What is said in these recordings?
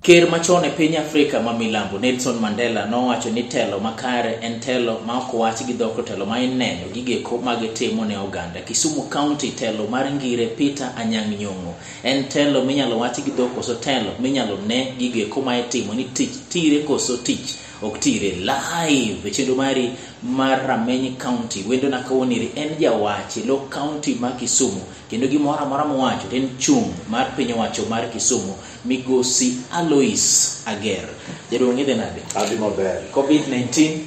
Ker machon e piny Afrika ma milambo Nelson Mandela nowacho ni telo makare en telo ma ok wach gi dhok to telo ma ineno gi giko magitimo ne oganda. Kisumu County telo mar ngire Peter Anyang' Nyong'o en telo minyalo wach gi dhok koso telo minyalo ne gi giko ma itimo ni tich tire koso tich ok tire. Live e chenro mari mar Rameny County wendo na kawuono en jawach e lo county ma Kisumu kendo gimoro amora mowacho to en chung' mar piny owacho mar Kisumu migosi Alois Ager. Jaduong' idhi nade? Adhi maber. COVID-19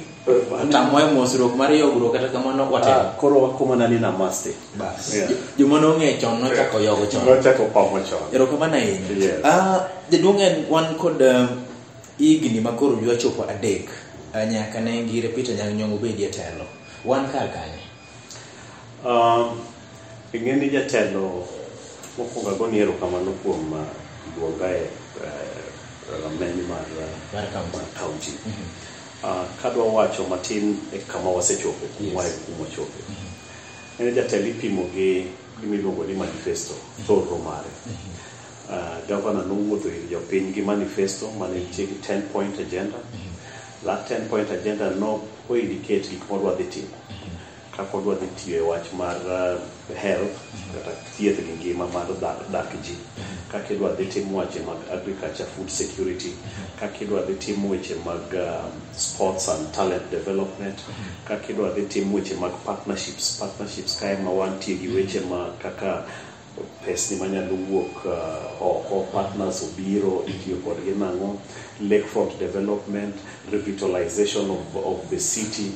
otamwa e mosruok mar yogruok kata kamano watemo. Koro wakomana ni namaste. Bas. Yeah. Joma nong'e chon nochako yogo chon. Nochako pamo chon. Erokamano ahinya. Yes. Jaduong' en wan kod higni ma koro dwa chopo 3 nyaka ne ngire Peter Anyang' Nyong'o obedi e telo. Wan kar kanye? Ing'e ni jatelo mokwongo agoni erokamano kuom luonga e rameny mar county. Kadwa wacho matin e kama wasechope, kuma wachope. En jatelo ipimo gi gima iluongo ni manifesto, thoro mare. Governor nowuotho ir jopiny gi manifesto mane nitie gi 10-point agenda. That 10-point agenda no indicate gik modwa dhi timo. Kaka odwa dhi tiyo e wach mar health, kata thieth gi ngima mar dak ji. Kaka idwa dhi timo weche mag agriculture, food security. Kaka idwa dhi timo weche mag sports and talent development. Kaka idwa dhi timo weche mag partnerships. Partnerships kae ma wantie gi weche ma kaka pesni manyalo wuok oko, partners obiro, itiyo kodgi nang'o, lakefront development, revitalization of the city,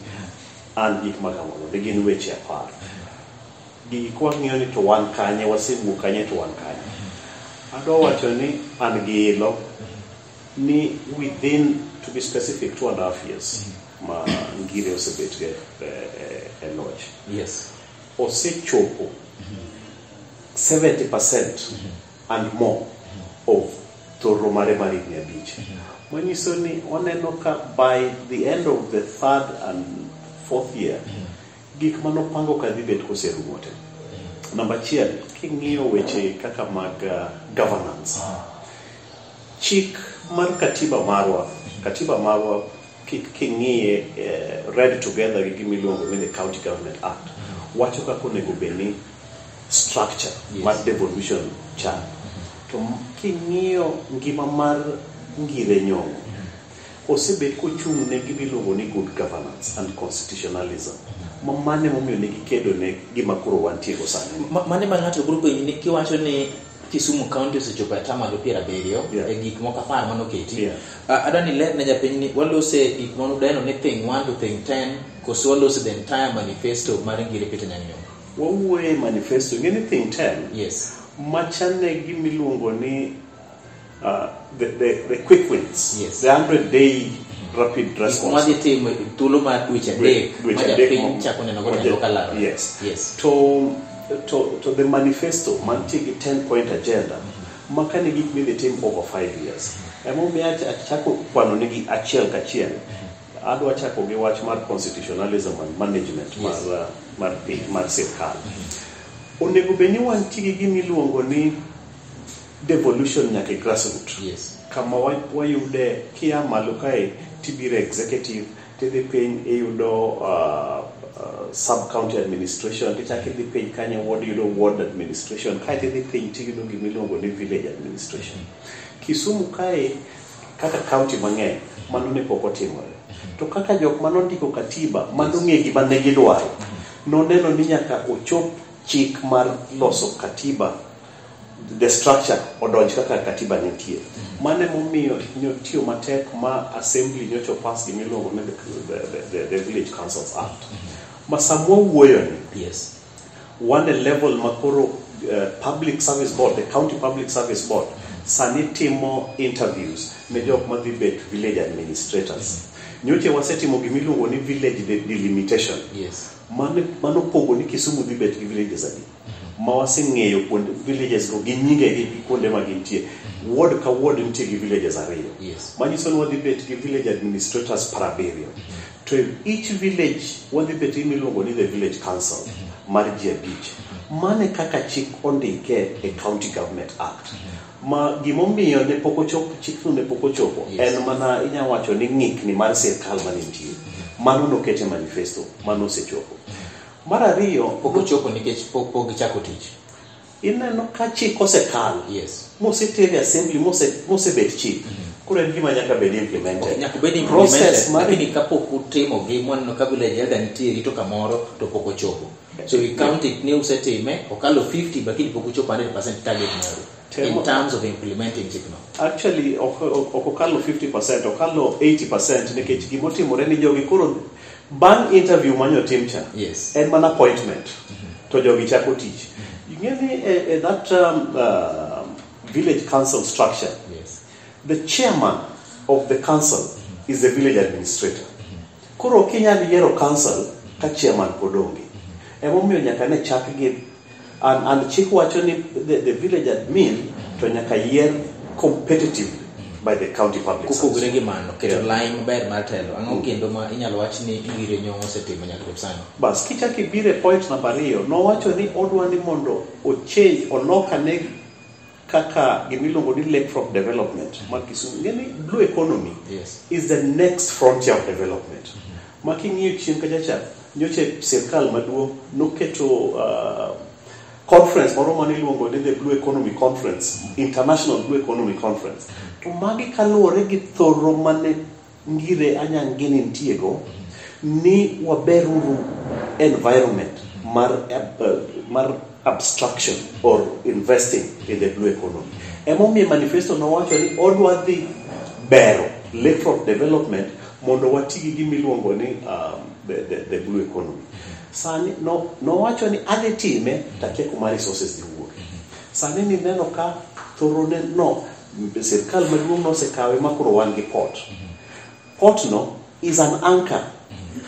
and gik ma kamago. Ne gin weche 10. Gigi kwang'iyo ni to wan kanye, wasewuok kanye to wan kanye. Adwa wacho ni an gi ilo ni within, to be specific, 2.5 years ma ngire osebet e loch. Yes. Osechopo 70% and more of thoro mare mar higni 5. Manyiso ni waneno ka by the end of the 3rd and 4th year, gik manopango ka dhi bet koserumo te. Namba 1, king'iyo weche kaka mag governance. Chik mar katiba marwa king'iye read together gi gima iluongo ni the County Government Act, wacho kaka onego bed ni structure mar devolution cha. To king'iyo ngima mar Ngire Nyong'o, osebet kochung' ne gima iluongo ni good governance and constitutionalism. Ma mane momiyo ne gikedo ne gima koro wantie go sani. Mane ma ng'ato biro penji ni kiwacho ni Kisumu County osechopo e 70% e gik moko 10 manoketi. Adwa ni ler ne japiny ni walose gik manudeno ni thing 1 to thing 10 koso walose the entire manifesto mar Ngire Peter Anyang' Nyong'o. Wawuoye manifesto, ing'e ni thing 10. Yes. Machane gima iluongo ni the quick wins. Yes. The 100-day rapid response. Madhi timo thuolo mar dweche 3 ma japiny chako neno go neno kalaro. Yes. Yes. To the manifesto mantie gi 10-point agenda makane gik midhi tim over 5 years. Emomiyo achako kwano negi achiel kachiel. Adwa chako gi wach mar constitutionalism and management mar piny mar sirkal. Onego bed ni wantie gi gima iluongo ni devolution nyaka e grassroots. Yes. Kama wayude kia malo kae tibiro executive, tidhi piny iyudo sub-county administration, tichako idhi piny kanyo ward iyudo ward administration, kae tidhi piny tiyudo gima iluongo ni village administration. Kisumu kae kaka county mang'eny mano ne pok otimore. To kaka jok manondiko katiba manong'e gima ne gidwaro, noneno ni nyaka ochop chik mar loso katiba, the structure odonj kaka katiba nitie. Mano emomiyo nyotiyo matek ma assembly nyocha pass gimiluongo ni the Village Councils Act. Ma samwa wuoyo ni, wan e level makoro Public Service Board, the County Public Service Board, sani timo interviews ne jok madhi bet village administrators. Nyocha wasetimo gimiluongo ni village delimitation. Mano pogo ni Kisumu dhi bet gi villages adi. Ma waseng'eyo kuonde villages go gi nyingegi gi kuonde ma gintie. Ward ka ward nitie gi villages 2. Manyiso ni wadhi bet gi village administrators 70. To each village wadhi bet gi miluongo ni the village council mar ji 5. Mane kaka chik ondike e County Government Act. Ma gimomiyo ne pok ochopo, chikno ne pok ochopo, en mana inya wacho ni ng'ikni mar sirkal mane nitie. Mano nokete manifesto, mano osechopo. Mar ariyo, pok ochopo nikech pok gichako tich. Ineno ka chik osekal. Moseter e assembly, mosebet chik. Koro en gima nyaka bed implemented. Nyaka bed implemented, lakini kapok utimo gi mwaneno ka village elder nitie rito kamoro to pok ochopo. So we count it ni usetime okalo 50 lakini pok ochopo 100% target maru. In terms of implementing chikno. Actually, ok okalo 50%, okalo 80% nikech gimotimore ni jogi koro bang' interview manyo tim cha. En mana appointment. To jogi chako tich. Ing'e ni that village council structure. The chairman of the council is the village administrator. Koro ok inyal yiero council ka chairman pod onge. Emomiyo nyaka ne chak gi and chik wacho ni the village admin to nyaka yier competitively by the county public service. Kopogore gi mano, keto line maber mar telo, ang'o kendo ma inyalo wach ni Ngire Nyong'o osetimo nyaka chop sani? Bas, kichak ibiro e point namba 2, nowacho ni odwa ni mondo ochange, olokane kaka gimiluongo ni lakefront development mar Kisumu. Ng'e ni blue economy is the next frontier of development. Ma king'iyo chien kacha cha, nyocha sirkal maduong' noketo conference moro mane iluongo ni the Blue Economy Conference, International Blue Economy Conference. To magi kaluwore gi thoro mane Ngire Anyang' gini nitie go, ni waberuru environment mar abstraction or investing in the blue economy. Emomiyo manifesto nowacho ni odwa dhi bero lakefront development mondo wati gi gimiluongo ni the blue economy. Sani nowacho ni adhi time takia kuma resources dhi wuoke. Sani nineno ka thoro ne no sirkal maduong' nosekawe ma koro wan gi port. Port no is an anchor.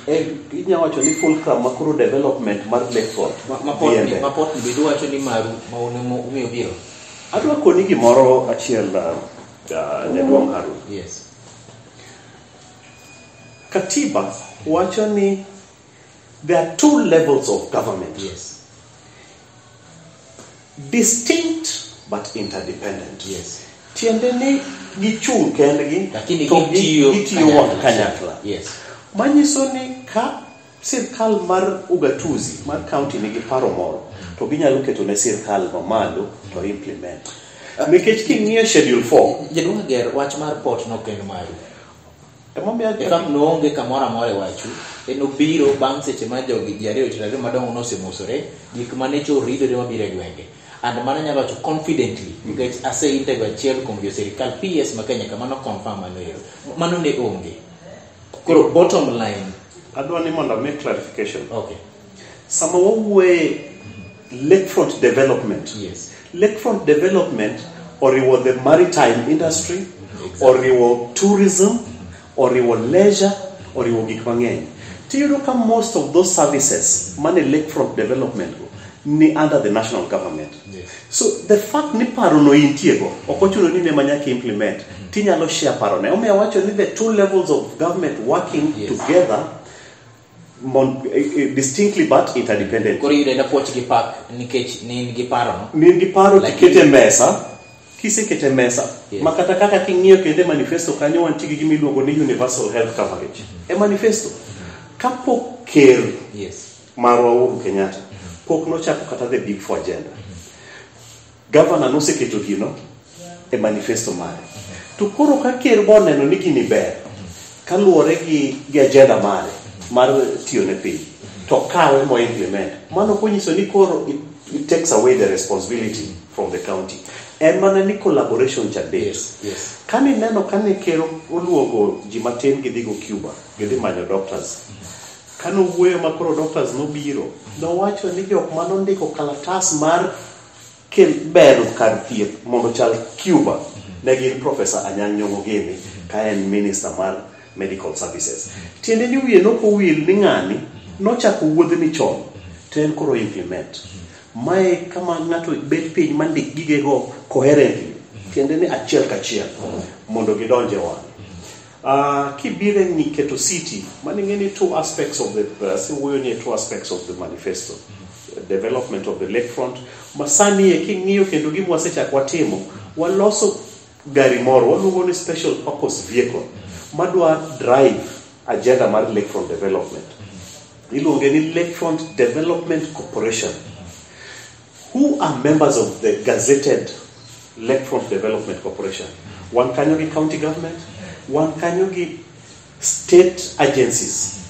Inya wacho ni fulcrum ma koro development mar lakefront. Ma port ni bende wacho ni maru ma umiyo biro. Adwa koni gimoro achiel jaduong' Harun. Katiba wacho ni there are two levels of government. Distinct but interdependent. Tiende ni gichung' kendgi, lakini to gitiyo gitiyo kanyakla. Manyiso ni ka sirkal mar ugatuzi mar county nigi paro moro, to ginyalo keto ne sirkal mamalo to implement. Nikech king'iyo schedule 4, Jaduong' Ger, wach mar port no kendo maru. Emomiyo In fact, noonge kamoro amora e wachu. En obiro bang' seche ma jogi ji ariyo tich ariyo madongo nosemosore, gik mane cho ridore mabiro e gwenge. And mano anyalo wacho confidently, nikech ase interview achiel kuom jo sirikal PS ma Kenya ka, mano confirm mano ero. Mano ne onge. Koro bottom line. Adwa ni mondo make clarification. Sama wawuoye lakefront development. Lakefront development oriwo the maritime industry, oriwo tourism, oriwo leisure, oriwo gik mang'eny. Tiyudo ka most of those services mane lakefront development go ni under the national government. So the fact ni paro no intie go, ok ochuno ni ne manyaka implement. Tinyalo share paro ne. Omiyo awacho ni the two levels of government working together distinctly but interdependent. Koro iyudo ena puoch gi pak nikech ne in gi paro no. Ne in gi paro Lakini tikete mesa. Kisekete mesa, ma kata kaka king'iyo kendo e manifesto kanyo wantie gi gima iluongo ni universal health coverage. E manifesto, kapok ker marwa Uhuru Kenyatta, pok nochako kata the big four agenda. Governor noseketo gino e manifesto mare. To koro ka ker boneno ni gini ber, kaluwore gi agenda mare mar tiyo ne piny, to kawe mo implement. Mano konyiso ni koro It takes away the responsibility from the county. En mana ni collaboration cha bet. Yes, yes. Kane neno kane ker oluongo ji matin gidhigo Cuba, gidhi manyo doctors. Kane owuoyo ma koro doctors nobiro, nowacho ni jok manondiko kalatas mar kel bero kar thieth mondo chal Cuba ne gin Professor Anyang' Nyong'o gini ka en minister mar medical services. Tiende ni wiye nokowil ni ng'ani nochako wuodhni chon to en koro implement. Mae kama ng'ato bet piny mandik gigego coherently. Tiende ni achiel kachiel mondo gidonj e wang'e. Kibiro e keto city, mano ing'e ni two aspects of the asewuoyo ni e two aspects of the manifesto. Development of the lakefront. Ma sani e king'iyo kendo gima wasechako watimo, waloso gari moro waluongo ni special purpose vehicle madwa drive agenda mar lakefront development. Iluonge ni Lakefront Development Corporation. Who are members of the gazetted Lakefront Development Corporation? Wan kanyo gi county government, wan kanyo gi state agencies,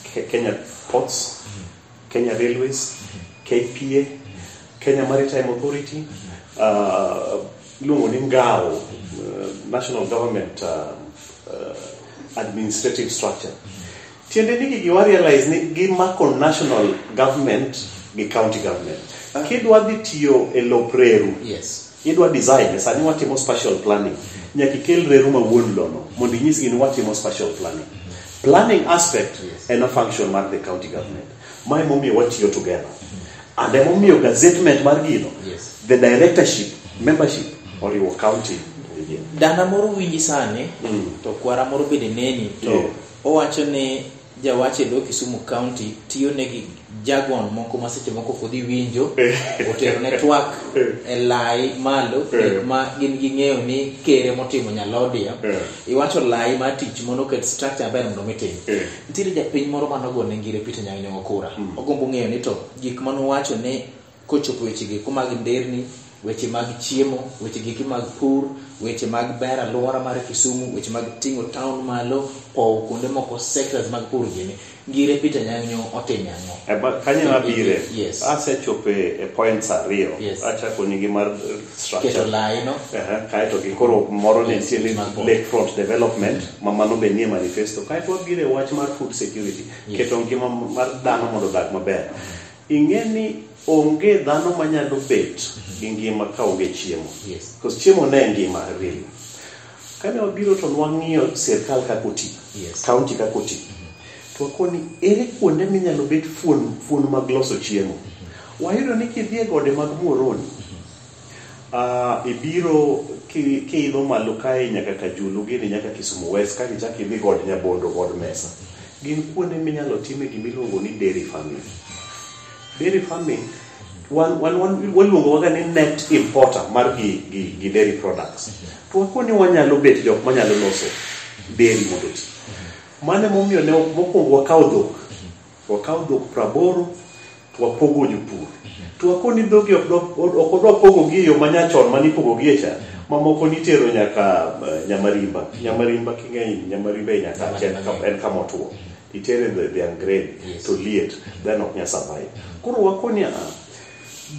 Kenya Ports, Kenya Railways, KPA, Kenya Maritime Authority, iluongo ni NGAO, National Government Administrative Structure. Tiende ni gigi wa realize ni gimako national government gi county government. Kidwa dhi tiyo e lop reru, Yes. idwa design, sani watimo spatial planning, nyaka ikel reru ma wuon lono mondo inyisgi ni watimo spatial planning. Planning aspect Yes. en a function mar the county government. Ma emomiyo watiyo together. And emomiyo gazettement mar gino, Yes. the directorship, membership, oriwo county. Dana moro winji sani to kwara moro bende neni to Yeah. owacho ni jawach e dho Kisumu County tiyo negi jargon moko ma seche moko ok odhi winjo otero ne twak e lai malo gik ma gin ging'eyo ni kere motimo nyalodia iwacho lai mar tich mondo oket structure maber mondo mitim. Nitiere japiny moro manogone Ngire Peter Anyang' Nyong'o kura. Ogombo ng'eyo ni to gik manowacho ni kochopo weche giko mag nderni, weche mag chiemo, weche giki mag pur, weche mag ber alwora mar Kisumu, weche mag ting'o town malo, powo kuonde moko sectors mag pur gini. Ngire Peter Anyang' Nyong'o otimo ang'o? Eba, kanyo abire. Yes. Asechopo e points ariyo. Yes. Achako nyingi mar structure. Keto lai no. Kaeto gi koro moro ne nitie ni Mag pur. lakefront development ma mano be nie manifesto. Kaeto wabiro e wach mar food security. Yes. Keto ngima mar dhano mondo odag maber. Ing'e ni onge dhano manyalo bet gi ngima ka onge chiemo. Yes. Because chiemo ne en ngima really. Kane wabiro to nwang'iyo sirkal kaka oti. Yes. County kaka oti. To wakoni ere kuonde minyalo bet fuon mag loso chiemo. Wayudo ni kidhi e gode mag Muhoroni, ibiro kiidho malo kae nyaka Kajulu gini nyaka Kisumu West ka ichako idhi god Nyabondo god Mesa. Gin kuonde minyalo time gimiluongo ni dairy farming. Dairy farming wan waluongo waga ni net importer mar gi dairy products. To wakoni wanyalo bet jok manyalo loso dairy mondo oti. Mano emomiyo ne mokwongo wakawo dhok. Wakawo dhok 80 to wapogo jopur. To wakoni dhogi ok odwa pogogi e yo manyachon manipogogi e cha. Mamoko nitero nyaka Nyamarimba. Nyamarimba king'eyo Nyamarimba e Nyakacha en kama otuo. Itere the dhiang' Yes. to liet then ok nyal survive. Koro wakoni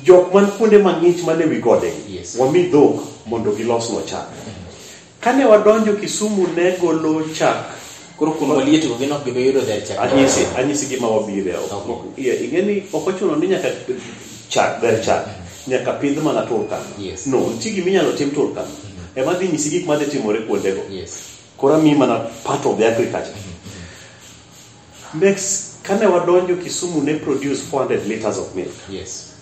jok man kuonde mang'ich man ewi gode Yes. wami dhok mondo gilosnwa chak. Kane wadonjo Kisumu ne golo chak. Koro kuom maliet go gin ok gibi yudo dher chak. Anyisi gima wabire. Okay. Ing'e ni ok ochuno ni nyaka chak dher chak nyaka pidh mana Turkana. Yes. No, nitie gima inyalo tim Turkana. Ema dhi nyisi gik madhi timore kuondego. Yes. Koro amiyi mana part of the agriculture. Next, kane wadonjo Kisumu ne produce 400 liters of milk. Yes.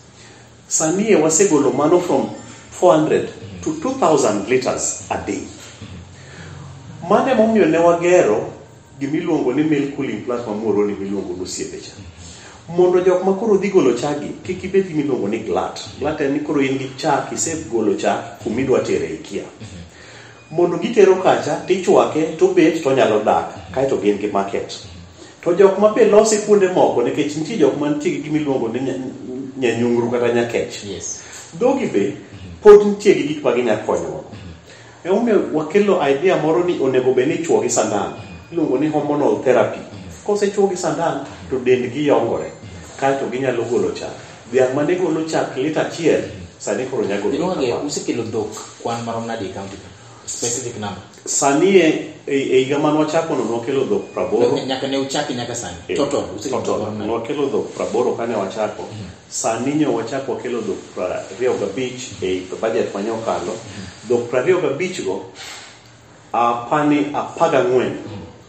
Sani e wasegolo mano from 400 to 2000 liters a day. Mano emomiyo ne wagero gimiluongo ni milk cooling plant ma Muhoroni miluongo ni Osiepe cha. Mondo jok ma koro dhi golo chagi kik ibed gi miluongo ni glut. Glut en ni koro in gi chak, isegolo chak kumidwa tere ikia. Mondo gitero kacha tichwake tobet tonyalo dak kaeto gin gi market. To jok ma be lose kuonde moko nikech nitie jok mantie gi gimiluongo ni nyanyungru kata nyakech. Yes. Dhogi be pod nitie gi gik ma ginya konyowa. Emomiyo wakelo idea moro ni onego bed ni ichuo gi sandan. Iluongo ni hormonal therapy. Kosechuo gi sandan to dendgi yongore. Kaeto ginyalo golo chak. Dhiang' mane golo chak lita achiel sani koro nya golo Iluongo lita apar. usekelo dhok kwan marom nade e county ka? Specific number. Sani e higa mane wachako no nwakelo dhok 80. Nyaka ne uchaki nyaka sani. Total usekelo dhok Total. marom nade? Nwakelo dhok 80 kane wachako. Sani nyo wachako wakelo dhok 25 e budget mane okalo. Dhok 25 go apani 14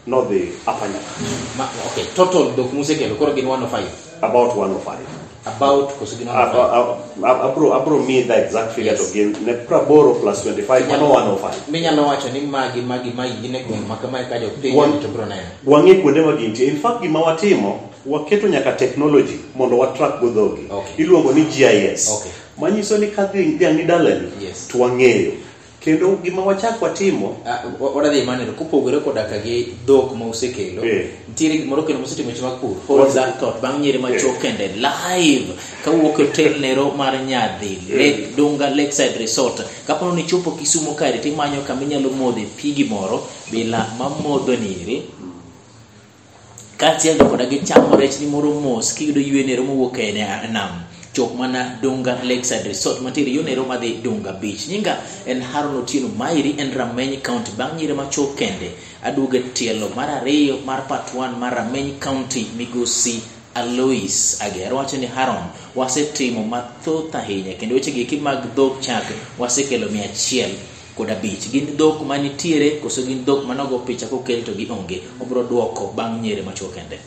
nodhi Upper Nyakach. Okay, total dhok musekelo koro gin 105. About 105. About koso gin 105. Abro miyi the exact figure Yes. to gin ne 80 plus 25 mano 105. Minyalo wacho ni magi gin e gweng' ma kamae ka jopiny to biro neno. Wang'e kuonde ma gintie. In fact gima watimo, waketo nyaka technology mondo watrack go dhogi. Okay. Iluongo ni GIS. Okay. Manyiso ni ka dhiang' ni dalani Yes. to wang'eyo. Kendo gima wachak watimo Wadhi maneno kopogore koda ka gi dhok ma usekelo. Nitiere gimoro kendo musetimo weche mag pur. Hold that thought bang' nyiri machuok kende live kawuok e hotel nero mar Nyadhi Lake Dunga Lakeside Resort. Kapo ni ichopo Kisumu kae timanyo kama inyalo modhe pi gimoro bila mamodho niri. Kaachiel koda gi chamo rech ni moro mos kiyudo yweyo nero mowuok e nam. Chop mana Dunga Lakeside Resort mantiere yo nero madhi Dunga Beach. Nyinga en Haron Otieno Mairi en Rameny County. Bang' nyiri machuok kende aduogo e tielo mar ariyo mar part 1 mar Rameny County migosi Alois Ager wacho ni Haron wasetimo mathoth ahinya kendo weche gi mag dhok chak wasekelo 105. Gin dhok manitiere koso gin dhok manogo picha kokel to gionge. Obro duoko bang' nyiri machuok kende.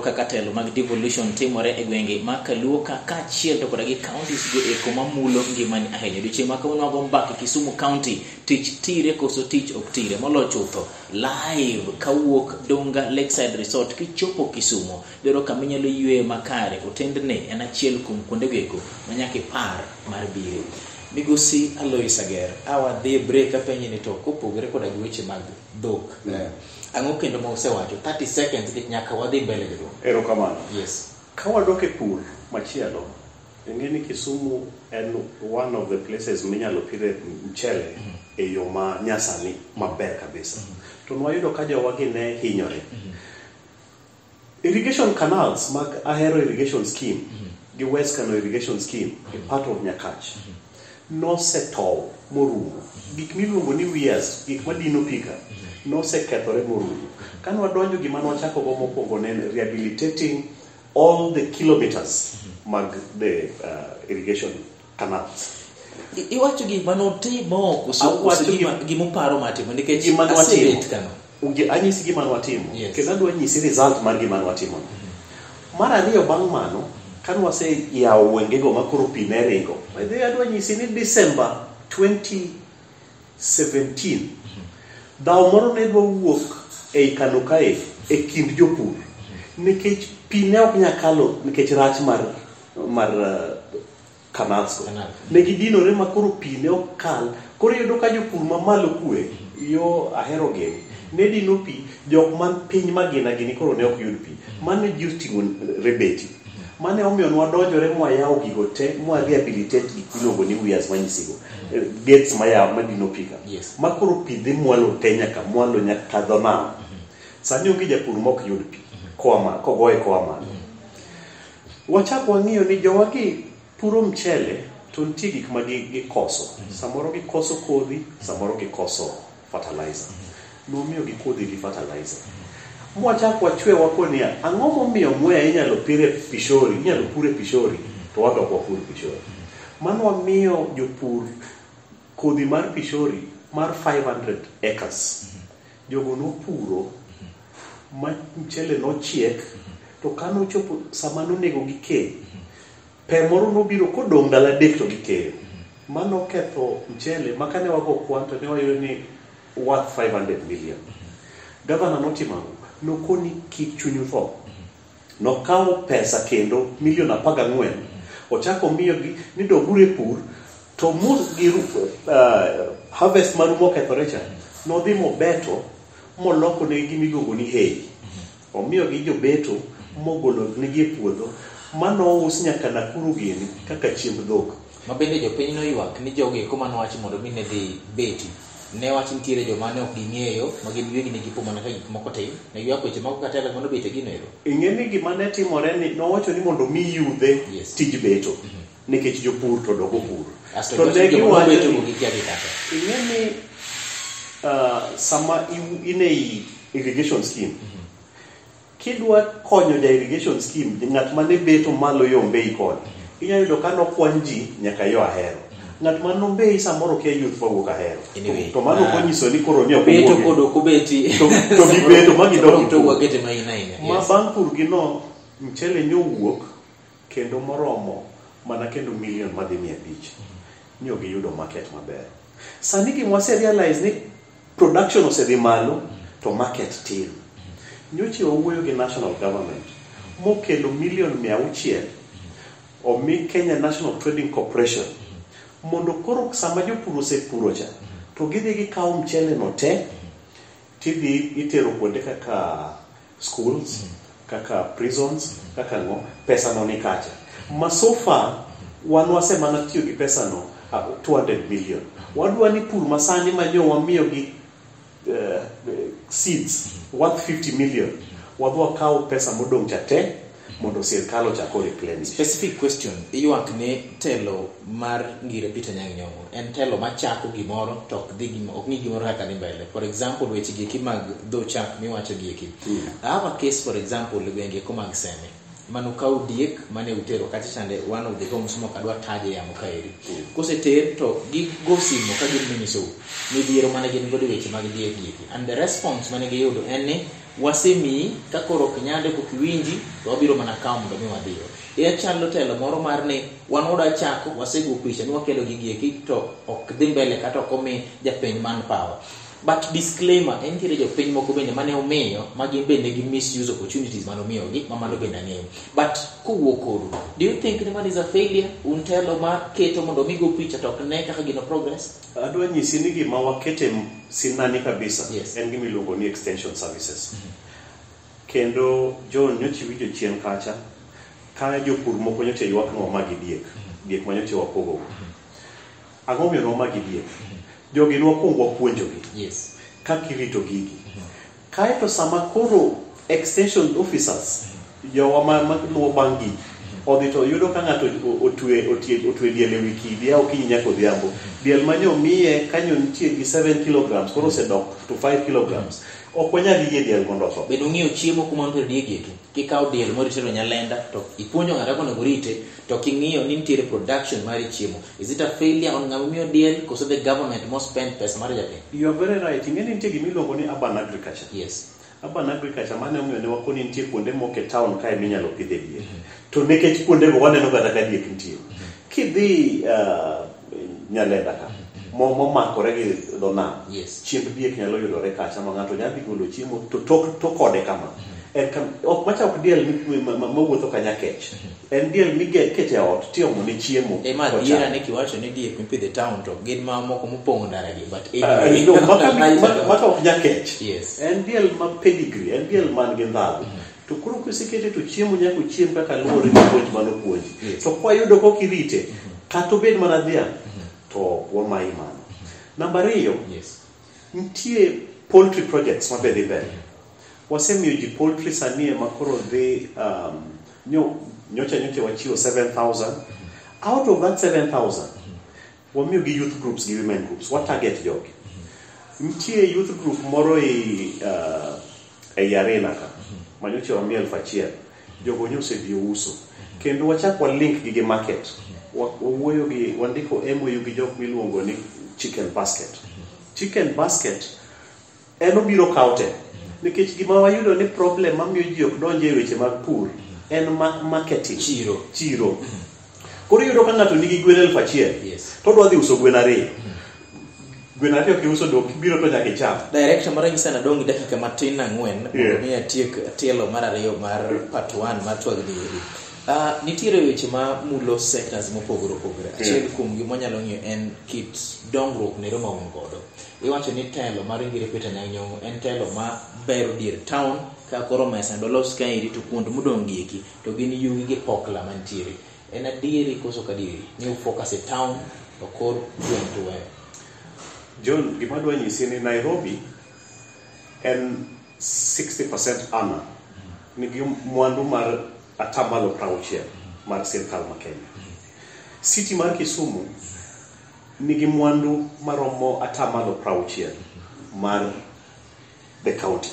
Kaka telo mag devolution timore e gwenge ma Kaluo ka kaachiel to koda gi counties go eko mamulo ngimani ahinya. Odiochieng' ma kawuono wago mbaka Kisumu County, tich tire koso tich ok tire moloyo chutho live kawuok Dunga Lakeside Resort. Kichopo Kisumu dwaro kama inyalo yweyo makare. Otendni en achiel kuom kuonde go eko ma nyaka ipar mar biro. Migosi Alois Ager, awadhi e break apenji ni to kopogore koda gi weche mag dhok, ang'o kendo ma usewacho? 30 seconds nyaka wadhi mbele jaduong'. Erokamano. Yes. Ka wadok e pur machielo, ing'e ni Kisumu en one of the places minyalo pidhe mchele e yo ma nyasani maber kabisa. To nwayudo ka jowagi ne hinyore. Irrigation canals mag Ahero irrigation scheme gi West Kano irrigation scheme e part of Nyakach nosetow morumo. Gik miluongo ni weirs, gik madino pi ka, nosekethore morumo. Kane wadonjo gima nwachako go mokwongo ne en rehabilitating all the kilometers mag the irrigation canals. Iwacho gima notimo koso gima uparo mar timo nikech Gima nwatimo. asebet kano. Anyisi gima nwatimo. Yes. Kendo adwa nyisi result mar gima nwatimo. Mar ariyo bang' mano, kane waseyawo wengego ma koro pi ne ringo. By the way, adwa nyisi ni December 2017, dhawo moro ne dwa wuok ei Kano kae e kind jopur nikech pi ne ok nyal kalo nikech rach mar canals go. Canal. Ne gidinore ma koro pi ne ok kal. Koro iyudo ka jopur mamalo kwe yo Ahero gini ne dino pi, jok man piny magina gini koro ne ok yud pi. Mano ji oting'o rebeti. Mane omiyo nwadonjore mwayawo gigo te, mwa rehabilitate gik miluongo ni weirs manyisigo. Gates mayawo madino pi ka. Yes. Ma koro pi dhi mwalo te nyaka mwalo nyaka dho nam. Sani onge japur mok yud pi kogoye koa malo. Wachak wang'iyo ni jowagi puro mchele to nitie gik ma gikoso. Samoro gikoso kodhi, samoro gikoso fertilizer. Nomiyo gi kodhi gi fertilizer. Mwachak wachwe wakonia, ang'o momiyo Mwea inyalo pire pishori, inyalo pure pishori, to wan ok wapur pishori. Mano wamiyo jopur kodhi mar pishori mar 500 acres. Jogo nopuro ma mchele nochiek, to kanochopo sama nonego gike, pe moro nobiro kodong' ndalo 3 to gikeyo. Mano ketho mchele ma kane wago kwan to ne wayudo ni worth 500 million. Gavana notimo ang'o? Nokoni kik chunyu tho. Nokawo pesa kendo milion 14, ochako miyogi ni doguru e pur, to gi harvest maru mokethore cha, nodhi mobeto moloko negi gima iluongo ni hay. Omiyogi jobeto mogolo negi e puodho, manous nyaka Nakuru gini kaka chiemb dhok. Ma bende jopiny noywak ni jogi eko manowacho mondo mi ne dhi beti. Ne wach nitiere joma ne ok ging'eyo, ma gin giwegi ne gipo mana ka gik moko tim. Ne giywak weche moko kata mano bete gino ero. Ing'e ni gima ne timore ni nowacho ni mondo mi yudhe tij beto. Nikech jopur to dogo pur. To ne giwacho ni gikia gi kata. Ing'e ni sama in e irrigation scheme, kidwa konyo ja irrigation scheme, ng'at mane beto malo yo Mbei koni, inyalo yudo ka nokwany ji nyaka yo Ahero. Ng'at man Mbei samoro kia youth mawuok Ahero. Anyway, to mano ok onyiso ni koro ni ok beto kod ok obeti. To gibeto ma gidok to wakete ma ina ina. Ma bang' pur gi no, mchele nyowuok kendo moromo mana kendo milion madhi 500. Nyo giyudo market maber. Sani gima wase realize ni production osedhi malo to market tin. Nyocha wawuoyo gi national government mokelo milion 600 omi Kenya National Trading Corporation mondo koro sama jopur osepuro cha to gidhi gikawo mchele no te tidhi itero kuonde kaka schools, kaka prisons, kaka ng'o, pesa no ni kacha. Ma so far wan wasemana tiyo gi pesa no 200 million. Wadwa ni pur masani ma nyo wamiyo gi seeds worth 50 million. Wadwa kawo pesa modong' cha te mondo sirkal ochak o replenish. Specific question, iywak ni telo mar Ngire Peter Anyang' Nyong'o en telo machako gimoro to ok dhi ok ng'i gimoro kaka dhi mbele. For example, weche gi eki mag dho chak miwacho gi eki. I have a case, for example, e gwenge eko mag Seme. Mano kawo diek mane utero kacha chande one of the homes mok adwa taje yamo kaeri. Koseter to gigo simo ka gin minyisou midhiero mane gin godo weche mag diek gi eki. And the response mane giyudo en ni wasemiyi ka koro ok nyande kok iwinji to wabiro mana kawo mondo mi wadhiyo. E chalo telo moro mar ni wan wadwa chako wasego picha ni wakelo gigi eki to ok dhi mbele kata ok omi japiny manpower. But disclaimer, en nitiere jopiny moko bende mane omiyo ma gin bende gi misuse opportunities mane omiyogi ma mano bende ang'eyo. But kowuok kodu, do you think ni mano is a failure? Un telo ma keto mondo mi go picha to ok ne kaka gino progress? Adwa nyisi ni gima wakete sinani kabisa, Yes. en gima iluongo ni extension services. Kendo John nyocha iwinjo chien kacha ka jopur moko nyocha ywak ni wamagi diek, diek ma nyocha wapogo. Ang'o momiyo nwamagi diek? Jogi nwakwongo wapuonjogi kaka irito gigi. Kaeto sama koro extension officers jowa ma luwo bang' gigi odhi to yudo ka ng'ato otwe diel e wi kidi a okinyi nyaka odhiambo. Diel manyo miye kanyo nitie gi 7 kilograms koro osedok to 5 kilograms. Ok wanyal yie diel mondo otho. Bende ung'iyo chiemo kuma nitiere dieg eki. Kikawo diel moro itero Nyalenda to ipuonjo ng'ato kaka onego orite to king'iyo ni nitiere production mar chiemo. Is it a failure on ng'ama miyo diel koso the government mo spend pesa mar japiny? You are very right. Ing'e ni nitie gima iluongo ni urban agriculture. Yes. Urban agriculture mane omiyo ne wakoni nitie kuonde moko e town kae minyalo pidhe diek. To nikech kuondego waneno kata ka diek nitie. Kidhi Nyalenda ka, momakore gi dho nam, chiemb diek nyalo yudore kacha ma ng'ato nyalo dhi golo chiemo to tok to kode kama. En kam, ok macha ok diel mawuotho ka nyakech. En diel mikete e ot tiomo ne chiemo. Ema kochamo. adiera ni kiwacho ni diek mipidho e town to gin ma moko mopong'o ndara gi, but anyway. No, maka ok nyakech. Yes. En diel ma pedigree, en diel man gi ndhadhu. To koro kisekete to chiemo nyaka ochiem kaka luwore gi puonj manopuonji. Yes. To kwayudo kok irite, kata obed mana dhiang', to wamayi mano. Namba ariyo, Yes. nitie poultry projects mabe dhi mbele. Wasemiyo ji poultry sani ema koro dhi nyocha wachiwo 7,000. Out of that 7,000, wamiyo gi youth groups gi women groups. Wa target jogi. Nitie youth group moro ei arena ka, ma nyocha wamiyo 1,000. Jogo nyo osedhi uso. Kendo wachak wa link gi gi market. Wawuoyo gi, wandiko MOU gi jok miluongo ni Chicken Basket. Chicken Basket En obiro kawo te. Nikech gima wayudo ni problem mamiyo ji ok donj e weche mag pur en marketing. Chiro. Koro iyudo ka ng'ato nigi gwen 1000. Yes. To odwa dhi uso gwen 2. Gwen 2 kiuso dok biro to nyaka icham. Director mara nyisa nadong' gi dakika matin 4 mondo mi atiek tielo mar 2 mar part 1 mar twag ni eri. Nitiere weche ma mulo sectors mopogore opogore. Achiel kuom gi mwanyalo ng'iyo en kit dongruok nero ma un godo. Iwacho ni telo mar Ngire Peter Anyang' Nyong'o en telo ma bero dier town ka koro mesa dolos kaeri to kuond modong' gi eki to gin yugi gi pokla mantiere. En adieri koso ok adieri ni u focus e town to kor gweng' to weyo? John, gima adwa nyisi ni Nairobi en 60% ana nigi mwandu mar 60% mar sirkal ma Kenya. City mar Kisumu nigi mwandu maromo 60% mar the county.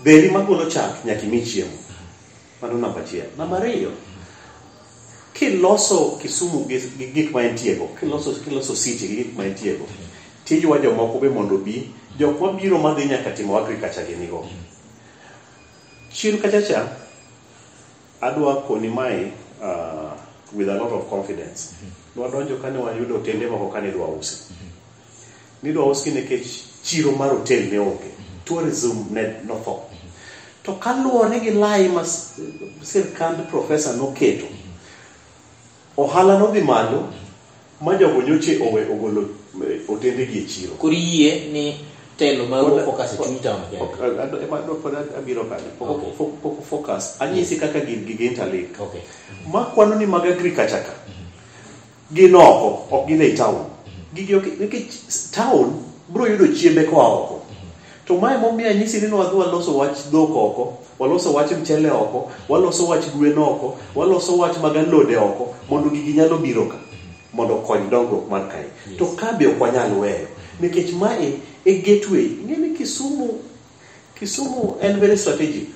Dheri magolo chak nyaka imi chiemo. Mano namba 1. Namba 2, kiloso Kisumu gi gik ma entiego, kiloso city gi gik ma entiego, tijwa jomoko be mondo obi, jok mabiro madhi nyaka timo agriculture gi nigo. Chien kacha cha, adwa koni mae with a lot of confidence. Nwadonjo kane wayudo otende moko kane idwa usi. Nidwa usi nikech chiro mar hotel ne onge. Tourism ne notho. To kaluwore gi lai ma sirkand professor noketo, ohala nodhi malo ma jogo nyoche owe ogolo otende gi e chiro. Koro iyie ni telo ma focus e chuny town kende. Pod abiro kanyo. Pok focus. Anyisi kaka gigi interlink. Okay. Ma kwano ni mag agriculture ka. Gin oko, ok gin ei town. Gigi ok, nikech town biro yudo chiembe koa oko. To mae momiyo anyisi ni nwadhi waloso wach dhok oko, waloso wach mchele oko, waloso wach gwen oko, waloso wach mag alode oko, mondo gigi nyalo biro ka, mondo okony dongruok mar kae. To ka be ok wanyal weyo, nikech mae e gateway. Ing'e ni Kisumu en very strategic.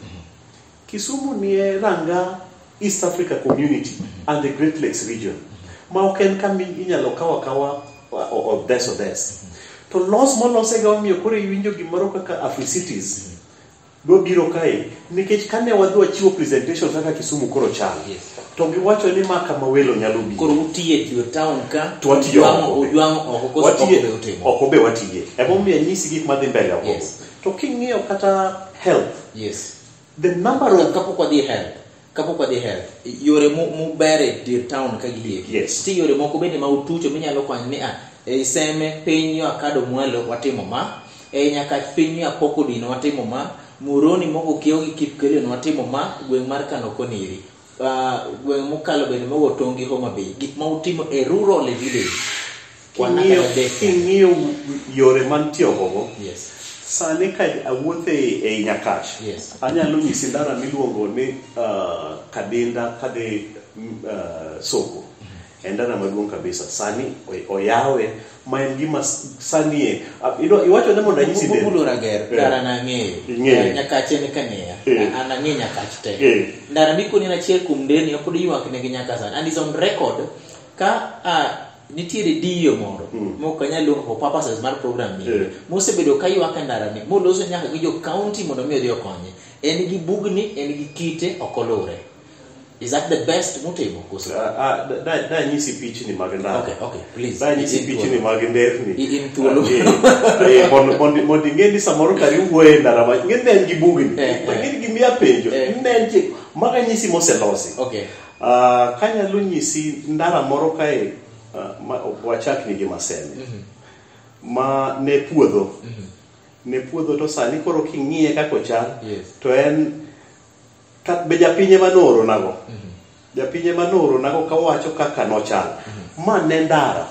Kisumu nie ranga East Africa Community and the Great Lakes region. Ma ok en kama inyalo kaw akawa odhes odhes. To los molosega omiyo koro iwinjo gimoro kaka Africities dwa biro kae nikech kane wadhi wachiwo presentation kaka Kisumu koro chal. To giwacho ni ma kama welo nyalo biro. Koro utiye e town ka, to watiyo oko. Ujwang'o oko koso oko be utimo. Oko be watiye. Emomiyo anyisi gik madhi mbele oko. To king'iyo kata health. Yes. The number of kapok wadhi health. Kapok wadhi health, yore mubere dier town ka gieki. Yes. Nitie yore moko bende ma utucho minyalo kwanyo ni e Seme piny yo Akado mwalo watimo ma, e Nyakach piny yo Apoko Dino watimo ma, Muroni moko kiewo gi Kipkelion watimo ma, gweng' mar Kano koni eri. Gweng' mokalo bende mogo tong' gi Homa Bay. Gik ma utimo e rural village. King'iyo yore mantie oko. Yes. Sani ka awuotho ei Nyakach, yes. Anyalo nyisi ndara miluongo ni Kadinda kadhi Soko. En ndara maduong' kabisa. Sani oyawe ma en gima sani e. Iwacho ni mondo anyisi del. Mulo Rager, ndara nang'eyo. Nyakach en kang'eya. An ang'eyo Nyakach te. Ndara mikoni en achiel kuom nderni pod ywak negi nyaka sani. And is on record ka nitiere diyo moro mok anyal luongo for purposes mar program ni mosebedo ka ywak e ndara ni moloso nyaka gi jo county mondo mi odhi okonye. En gi bugni, en gi kite, ok olure. Is that the best mutimo koso? Da nyisi pichni mag ndara. Okay, please. Da nyisi pichni mag nderni. In thuolo. Mondo ing'e ni samoro kar iwuoye e ndara ma ing'e ni en gi bugni. Ing'e ni gimiya penjo. Ne en chi maga nyisi moselosi. Okay. Kanyalo nyisi ndara moro kae wachak ni gi Maseme. Ma ne puodho. Ne puodho to sani koro king'iye kaka ochal, to en be japiny ema nooro nago. Japiny ema nooro nago kawacho kaka nochal. Ma ne ndara.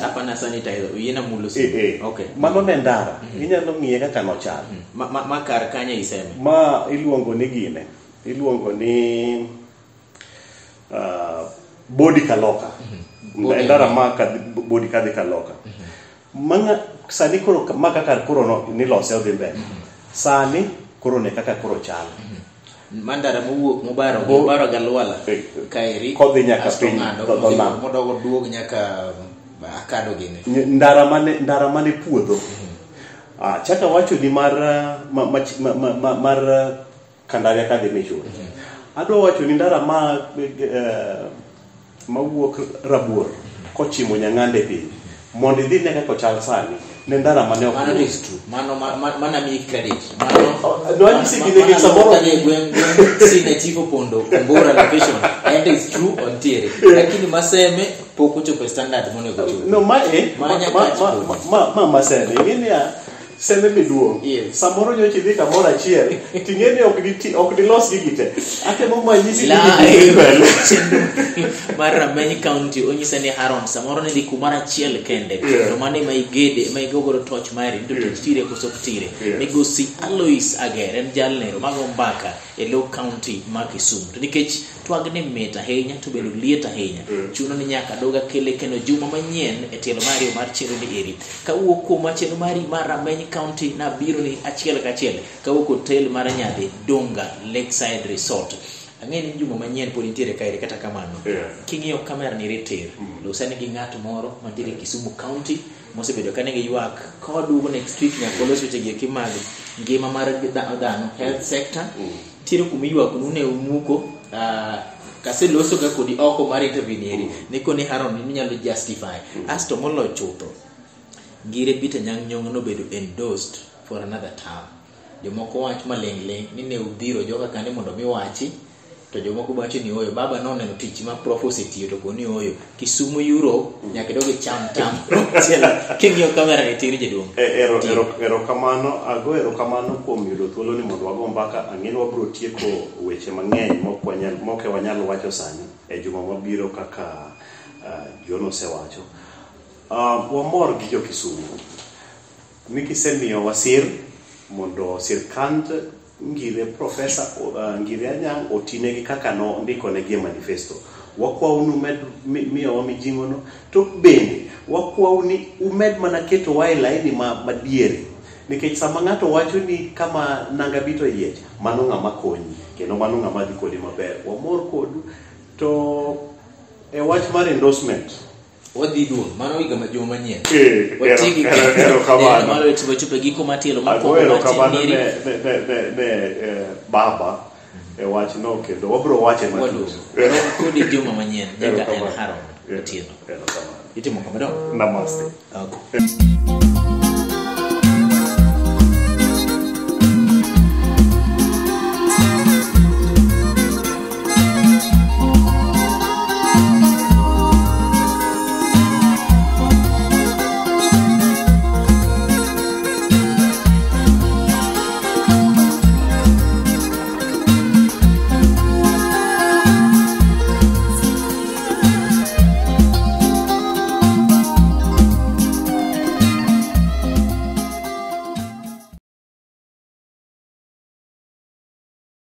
Hapana sanitizer, uyiena mulo simu. Okay. Mano ne ndara. Inyalo ng'iye kaka nochal. Ma kar kanye Iseme? Ma iluongo ni gine. Iluongo ni Bodi Kaloka. Ndara ma Bodi kadhi Kaloka. Manga sani koro ma kaka koro no nilose odhi mbele. Sani koro ne kaka koro chal. Mandara mowuok mobaro mobaro Galwala kaeri kodhi nyaka piny modogo duog nyaka Akado gini. Ndara mane puodho. Chaka wacho ni mar mar Kandaria kadhi Michuri. Adwa wacho ni ndara ma mawuok Rabuor kochimo Nyang'ande piny mondo idhi ne kaka ochal sani ne ndara mane ok. Mano is true. Mano mana mi credit. Mano no anyisi gine gi samoro kadhi gweng sine chief Opondo Kombora location and is true ontiere. Lakini Maseme pok ochopo e standard monego ochopi. No ma e ma Maseme ing'e niya Seme be duong'. Samoro nyocha idhi kamoro achiel ting'e ni ok dilos gigi te. Atemo manyisi gigi mbele. Mar Rameny County onyisa ni Haron samoro ne dhi kumoro achiel kende. To mano ema igede ema igo godo toch mari to tich tire koso ok tire. Migosi Alois Ager en jalnero mago mbaka e lo county ma Kisumu. To nikech twagni mit ahinya to bende liet ahinya. Chuno ni nyaka doga kele kendo juma manyien e tielo mari mar chenro ni eri. Kawuok kuom chenro mari mar Rameny County nabiro ni achiel kachiel kawuok hotel mar Nyadhi Dunga Lakeside Resort. Ang'e ni juma manyien pod nitiere kaeri kata kamano. King'iyo kamera ni ritir. Losane gi ng'at moro mantiere Kisumu County mosebedo ka nigi ywak kawaduogo next week nyaka walos weche gi eki mag ngima mar dhano health sector. Nitiere kuma ywak nu ne umuko kaseloso ga kodi oko mar interview ni eri nikoni Haron inyalo justify asto moloyo chutho Ngire Peter Nyang' Nyong'o nobedo endorsed for another term. Jomoko wach maling'ling' ni ne udhiro joka kande mondo mi wachi to jomoko wacho ni oyo baba noneno tich ma prof osetiyo to koni oyo Kisumu Europe nyaka idog icham tam chielo king'iyo kamera ni tir jaduong'. Erokamano, ago erokamano kuom yudo thuolo ni mondo wago mbaka. Ang'e ni wabiro tieko weche mang'eny moke wanyal wacho sani e juma mabiro kaka John osewacho. Wamor gi jo Kisumu ni gisemiyowa sir mondo sirkand Ngire Profesa Ngire Anyang' otinegi kaka nondikonegi e manifesto. Wakwau ni umed miyowa mijing'ono to bende wakwau ni umed mana ketowa e laini madiere nikech sama ng'ato wacho ni kama nanga bito yiech mano ng'ama konyi kendo mano ng'ama dhi kodi maber. Wamor kodu to e wach mar endorsement Wadhi duong' mano higa ma juma manyien. Watigi erokamano. Malo wachopo e giko mar tielo Ago mokwongo mar erokamano chenro ne baba e wachno kendo wabiro wache matut. Waduogo. Rom kodi juma manyien nyaka en Haron Otieno. Erokamano. Itimo kama dong? Namaste. Okay.